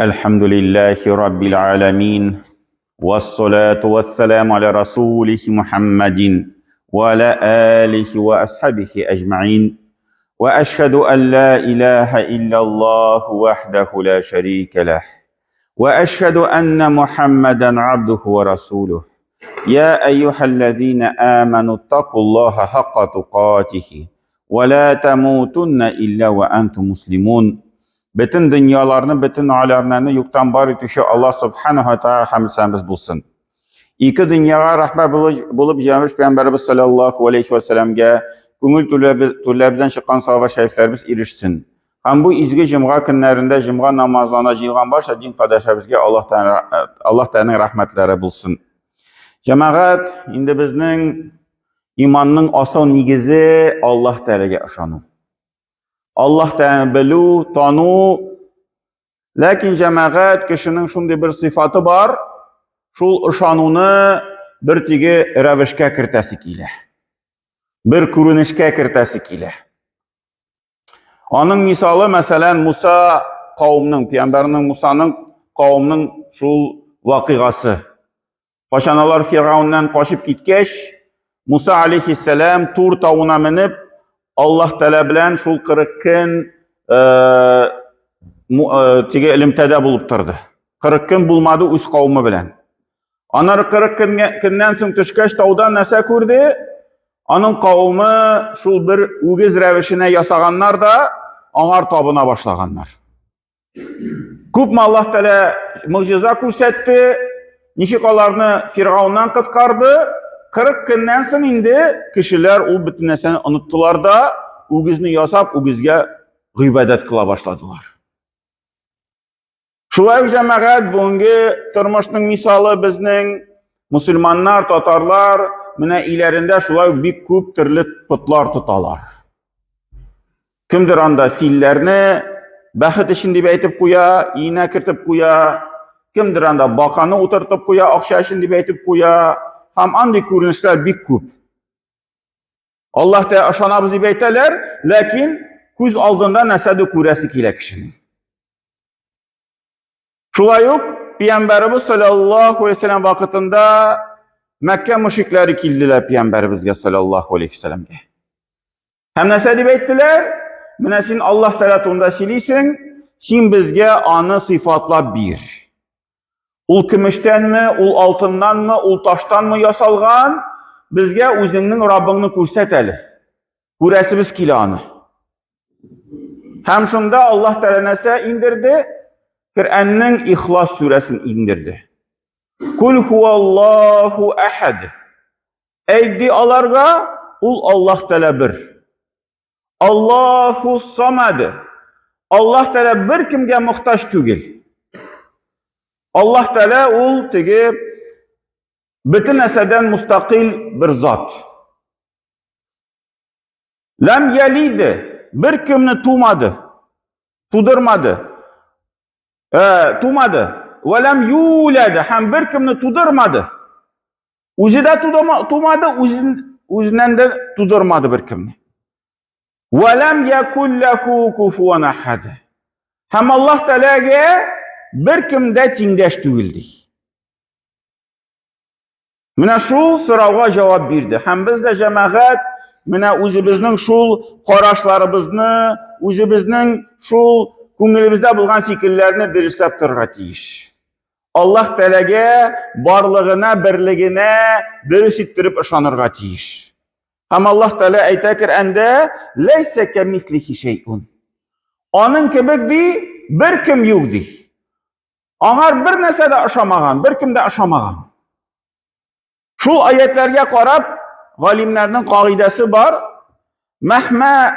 الحمد لله رب العالمين والصلاة والسلام على رسوله محمد وعلى آله وأصحابه أجمعين وأشهد أن لا إله إلا الله وحده لا شريك له وأشهد أن محمدا عبده ورسوله يا أيها الذين آمنوا اتقوا الله حق تقاته ولا تموتن إلا وأنتم مسلمون Бөтен дөньяларны, бөтен аләмнәрне юктан бар итүче Аллаһ субханаһу ва тааля хәмд булсын. Ике дөньяга рәхмәт булып җибәрмеш пәйгамбәребез саллаллаһу алейхи ва сәлламгә күңел түрләребездән чыккан савап шәрифләребез ирешсен. Һәм бу изге җомга көннәрендә җомга намазларына җыелган барча дин кардәшләребезгә Аллаһ Аллаһ Тәгаләнең рәхмәтләре булсын. Җәмәгать, инде безнең иманның асыл нигезе Аллаһ Тәгаләгә ышану. Аллаһ Тәгаләне белү, тану. Ләкин җәмәгать кешенең шундый бер сыйфаты бар, шул ышануны бер теге рәвешкә кертәсе килә. Бер күренешкә кертәсе килә. Аның мисалы, мәсәлән, Муса кавымның, пәйгамбәрнең Мусаның кавымның шул вакыйгасы. Качан алар Фиргауннан качып киткәч, Муса алейхиссәлам Тур тавына менеп, Аллаһ Тәгалә белән шул 40 көн теге элемтәдә булып торды. 40 көн булмады үз кавымы белән. Аннары 40 көннән соң төшкәч таудан нәрсә күрде? Аның кавымы шул бер үгез рәвешенә ясаганнар да, аңар табына башлаганнар. Күпме Аллаһ Тәгалә могҗиза күрсәтте, ничек аларны Фиргауннан коткарды, 40 көннән соң инде кешеләр ул бөтен нәрсәне оныттылар да, үгезне ясап, үгезгә гыйбадәт кыла башладылар. Шулай ук җәмәгать бүгенге тормышның мисалы безнең мусульманнар, татарлар менә иләрендә шулай ук бик күп төрле потлар тоталар. Кемдер анда филләрне бәхет өчен дип әйтеп куя, иенә кертеп куя. Кемдер анда баканы утыртып куя, акча өчен дип әйтеп куя. Һәм андый күренешләр бик күп. Аллаһ Тәгалә ышанабыз дип әйтәләр, ләкин күз алдында нәрсәдер күрәсе килә кешенең. Шулай ук Пәйгамбәребез саллаллаһу алейһи вәсәлләм вакытында Мәккә мөшрикләре килделәр Пәйгамбәребезгә саллаллаһу алейһи вәсәлләмгә. Һәм нәрсә дип әйттеләр? Менә син Аллаһ Тәгалә турында сөйлисең, син безгә аны сыйфатлап бир. Ул көмештәнме, ул алтыннанмы, ул таштанмы ясалган? Безгә үзеңнең Раббыңны күрсәт әле. Күрәсебез килә аны. Һәм шунда Аллаһ Тәгалә нәрсә иңдерде? Коръәннең Ихлас сүрәсен иңдерде. Кул хуаллаху ахад. Әйт ди аларга, ул Аллаһ Тәгалә бер. Аллаһу самад. Аллаһ Тәгалә бер кемгә мохтаҗ түгел. Аллаһ Тәгалә ул теге бөтен нәрсәдән мустакил бер зат. Ләм ялиде, бер кемне тумады, тудырмады. Тумады. Вә ләм юләде һәм бер кемне тудырмады. Үзе дә тумады, үзеннән дә тудырмады бер кемне. Вә ләм якул ләху куфуан ахад. Һәм Аллаһ Тәгаләгә бер кем дә тиңдәш түгел ди. Менә шул сорауга җавап бирде. Һәм без дә җәмәгать менә үзебезнең шул карашларыбызны, үзебезнең шул күңелебездә булган фикерләрне дөресләп торырга тиеш. Аллаһ Тәгаләгә барлыгына, берлегенә дөрес иттереп ышанырга тиеш. Һәм Аллаһ Тәгалә әйтә Коръәндә, "Ләйсә кәмислихи шәйун." Аның кебек ди, бер кем юк ди. Аңар бер нәрсә дә ошамаган, бер кем дә ошамаган. Шул аятләргә карап, галимнәрнең кагыйдәсе бар. Мәхмә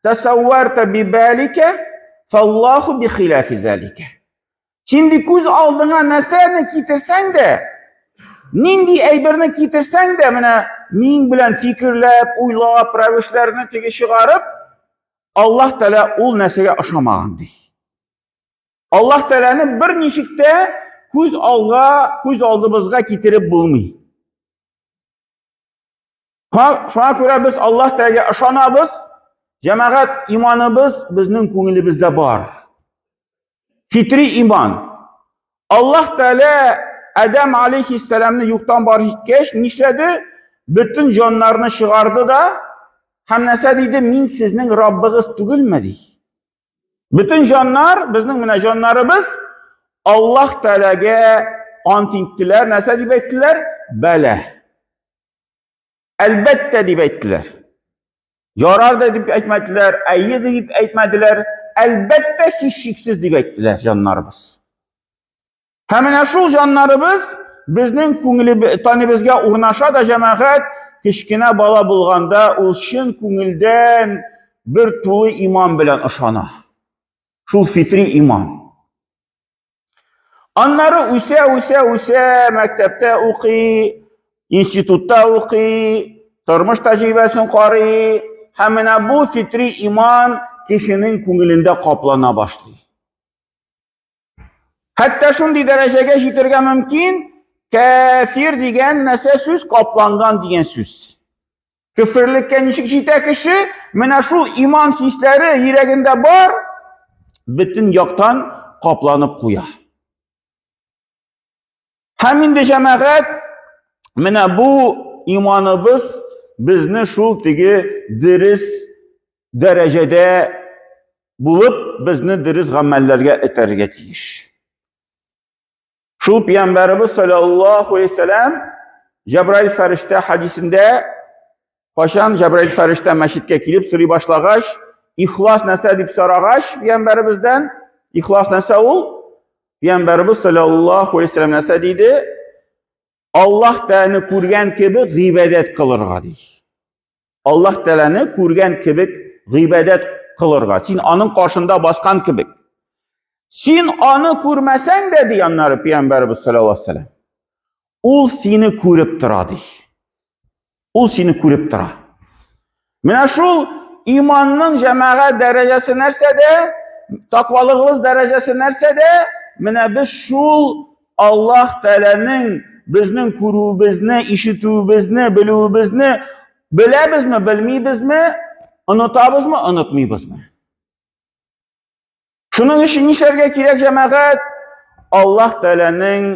тәсәввәртә бибәликә, фаллаху би хилафи залика. Син ди күз алдыңа нәрсәне китерсәң дә, нинди әйберне китерсәң дә, менә миң белән фикерләп, уйлап, рәвешләрне теге чыгарып, Аллаһ Тәгалә ул нәрсәгә ошамаган ди. Аллаһ Тәгаләне бер ничек тә күз алга, күз алдыбызга китереп булмый. Шуңа күрә без Аллаһ Тәгаләгә ышанабыз. Җәмәгать иманыбыз безнең күңелебездә бар. Фитри иман. Аллаһ Тәгалә Адәм алейхиссәламны юктан бар иткәч, нишләде? Бөтен җаннарны чыгарды да һәм нәрсә диде? Мин сезнең Раббыгыз түгелме ди. Бөтен җаннар, безнең менә җаннарыбыз Аллаһ Тәгаләгә ант иттеләр. Нәрсә дип әйттеләр? Бәлә. Әлбәттә дип әйттеләр. Ярар да дип әйтмәделәр, әйе дип әйтмәделәр. Әлбәттә, һичшиксез дип әйттеләр җаннарыбыз. Һәм менә шул җаннарыбыз безнең күңеле таныбызга урнаша да җәмәгать кечкенә бала булганда ул чын күңелдән бер тулы иман белән ышана. Шул фитри иман. Аннары үсә, үсә, үсә, мәктәптә укый, институтта укый, тормыш тәҗрибәсен карый, һәм менә бу фитри иман кешенең күңелендә каплана башлый. Хәтта шундый дәрәҗәгә җитәргә мөмкин, кәфир дигән нәрсә сүз капланган дигән сүз. Көферлеккә ничек җитә кеше? Менә шул иман хисләре йөрәгендә бар, бөтен яктан капланып куя. Һәм инде җәмәгать, менә бу иманыбыз безне шул теге дөрес дәрәҗәдә булып, безне дөрес гамәлләргә этәрергә тиеш. Шул пәйгамбәребез саллаллаху алейхи вәсәләм Җәбраил фәрештә хадисендә кайчан Җәбраил фәрештә мәчеткә килеп сорый башлагач, ихлас нәрсә дип сорагач пәйгамбәребездән, ихлас нәрсә ул? Пәйгамбәребез саллаллаху алейхи вәсәләм нәрсә диде? Аллаһ Тәгаләне күргән кебек гыйбадәт кылырга ди. Аллаһ Тәгаләне күргән кебек гыйбадәт кылырга. Син аның каршында баскан кебек. Син аны күрмәсәң дә, ди аннары Пәйгамбәребез саллаллаһу алейһи вәсәләм. Ул сине күреп тора, ди. Ул сине күреп тора. Менә шул иманның җәмәгать дәрәҗәсе нәрсәдә? Тәкъвалыгыбыз дәрәҗәсе нәрсәдә? Менә без шул Аллаһ Тәгаләнең безнең күрүебезне, ишетүебезне, белүебезне беләбезме, белмибезме, онытабызмы, онытмыйбызмы? Шуның өчен нишләргә кирәк, җәмәгать? Аллаһ Тәгаләнең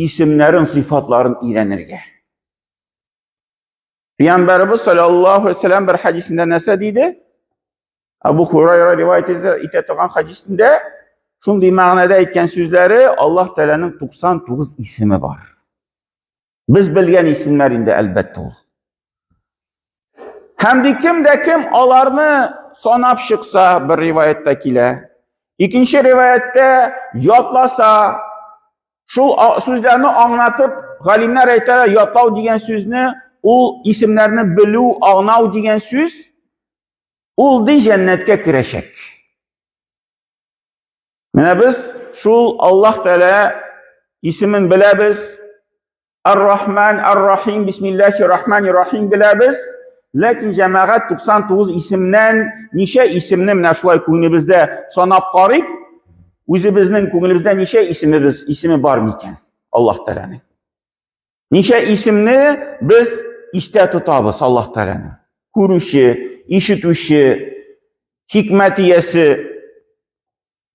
исемнәрен, сыйфатларын өйрәнергә. Пәйгамбәребез саллаллаһу алейһи вәсәлләм бер хәдисендә нәрсә диде? Абу Хурайра риваять итә торган хәдисендә шундый мәгънәдә әйткән сүзләре Аллаһ Тәгаләнең 99 исеме бар. Без белгән исемнәр инде әлбәттә ул. Һәм ди кем дә кем аларны санап чыкса, бер риваятьтә килә. Икенче риваятьтә ятласа, шул сүзләрне аңлатып, галимнәр әйтәләр, ятлау дигән сүзне ул исемнәрне белү, аңлау дигән сүз, ул ди җәннәткә керәчәк. Менә без шул Аллаһ Тәгалә исемен беләбез. Ар-Рахман, Ар-Рахим, Бисмиллахи Рахмани Рахим беләбез. Ләкин җәмәгать 99 исемнән ничә исемне менә шулай күңелебездә санап карыйк, үзебезнең күңелебездә ничә исемебез, исеме бар микән Аллаһ Тәгаләнең? Ничә исемне без истә тотабыз Аллаһ Тәгаләнең? Күрүче, ишетүче, хикмәт иясе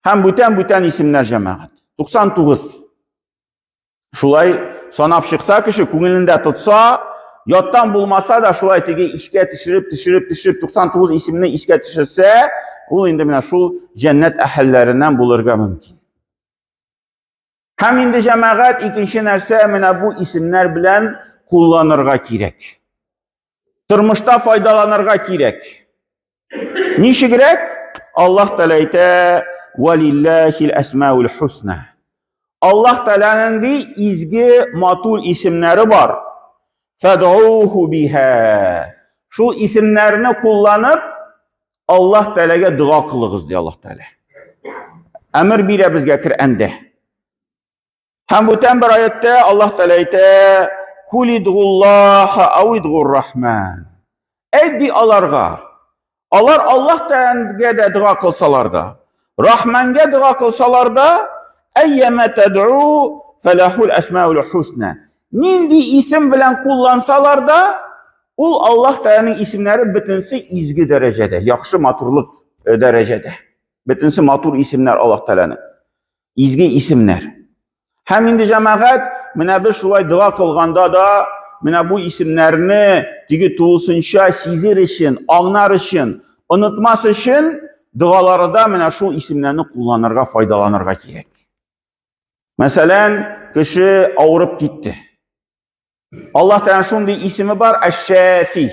һәм бүтән-бүтән исемнәр җәмәгать. 99. Шулай санап чыкса кеше, күңелендә тотса, яттан булмаса да шулай теге искә төшереп, төшереп, төшереп 99 исемне искә төшерсә, ул инде менә шул җәннәт әһелләреннән булырга мөмкин. Һәм инде җәмәгать икенче нәрсә менә бу исемнәр белән кулланырга кирәк. Тормышта файдаланырга кирәк. Ничегрәк? Аллаһ Тәгалә әйтә: "Валиллахил асмаул хусна". Аллаһ Тәгаләнең ди изге матур исемнәре бар. Фад'уху биха. Шул исемнәрне кулланып, Аллаһ Тәгаләгә дога кылыгыз, ди Аллаһ Тәгалә. Әмер бирә безгә Коръәндә. Һәм бүтән бер аяттә Аллаһ Тәгалә әйтә: "Кулидгуллаха ауидгур рахман". Әйт ди аларга. Алар Аллаһ Тәгаләгә дә дога кылсалар да, Рахманга дога кылсалар да, әйяма тәдү фәләхул әсмаул хусна. Нинди исем белән куллансалар да, ул Аллаһ Тәгаләнең исемнәре бөтенсе изге дәрәҗәдә, яхшы матурлык дәрәҗәдә. Бөтенсе матур исемнәр Аллаһ Тәгаләнең. Изге исемнәр. Һәм инде җәмәгать, менә без шулай дога кылганда да, менә бу исемнәрне теге тулысынча сизер өчен, аңнар өчен, онытмас өчен догаларда менә шул исемнәрне кулланырга, файдаланырга кирәк. Мәсәлән, кеше авырып китте. Аллаһ Тәгаләнең шундый исеме бар, Әш-Шафи.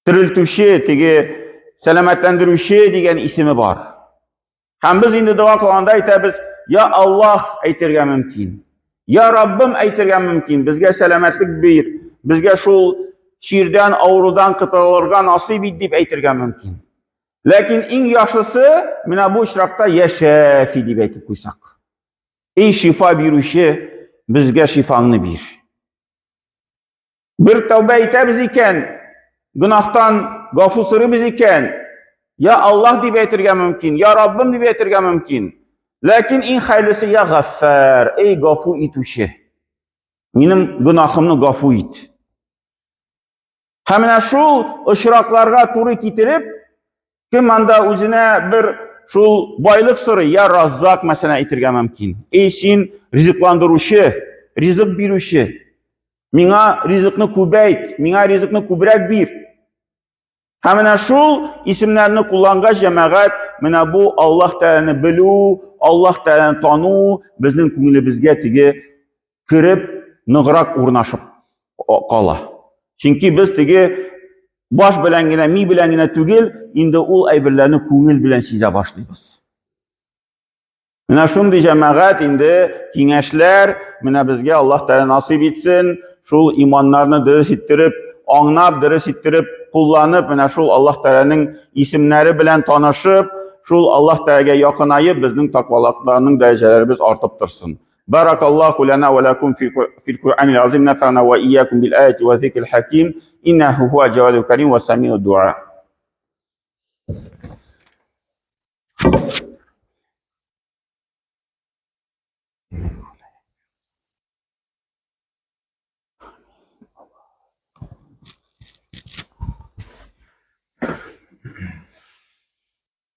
Терелтүче, теге сәламәтләндерүче дигән исеме бар. Һәм без инде дога кылганда әйтәбез, я Аллаһ әйтергә мөмкин. Я Раббым әйтергә мөмкин. Безгә сәламәтлек бир. Безгә шул чирдән, авырудан котылырга насыйп ит дип әйтергә мөмкин. Ләкин иң яхшысы менә бу очракта я Шәфи дип әйтеп куйсак. Эй шифа бирүче, безгә шифаңны бир. Бер тәүбә итәбез икән, гөнаһтан гафу сорыйбыз икән, я Аллаһ дип әйтергә мөмкин, я Раббым дип әйтергә мөмкин. Ләкин иң хәерлесе я Гаффар, эй гафу итүче. Минем гөнаһымны гафу ит. Һәм менә шул очракларга туры китереп, кем анда үзенә бер шул байлык сорый, я Раззак мәсәлән әйтергә мөмкин. Эй син ризыкландыручы, ризык бирүче. Миңа ризыкны күбәйт, миңа ризыкны күбрәк бир. Һәм менә шул исемнәрне куллангач, җәмәгать, менә бу Аллаһ Тәгаләне белү, Аллаһ Тәгаләне тану безнең күңелебезгә теге кереп, ныграк урнашып кала. Чөнки без теге баш белән генә, ми белән генә түгел, инде ул әйберләрне күңел белән сизә башлыйбыз. Менә шундый җәмәгать инде киңәшләр менә безгә Аллаһ Тәгалә насыйп итсен, шул иманнарны дөрес иттереп, аңнап, дөрес иттереп кулланып, менә шул Аллаһ Тәгаләнең исемнәре белән танышып, шул Аллаһ Тәгаләгә якынаеп, безнең таквалыкларның дәрәҗәләребез артып торсын. Баракаллаху лана ва лакум фил Куръанил азим нафана ва иякум бил аяти ва зикрил хаким иннаху хуа джавадул карим ва самиуд дуа.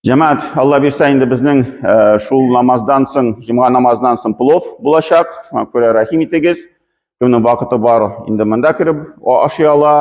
Җәмәгать, Алла бирсә инде безнең э, шул намаздан соң, җомга намазыннан соң плов булачак. Шуңа күрә рәхим итегез. Кемнең вакыты бар, инде монда кереп ашый ала.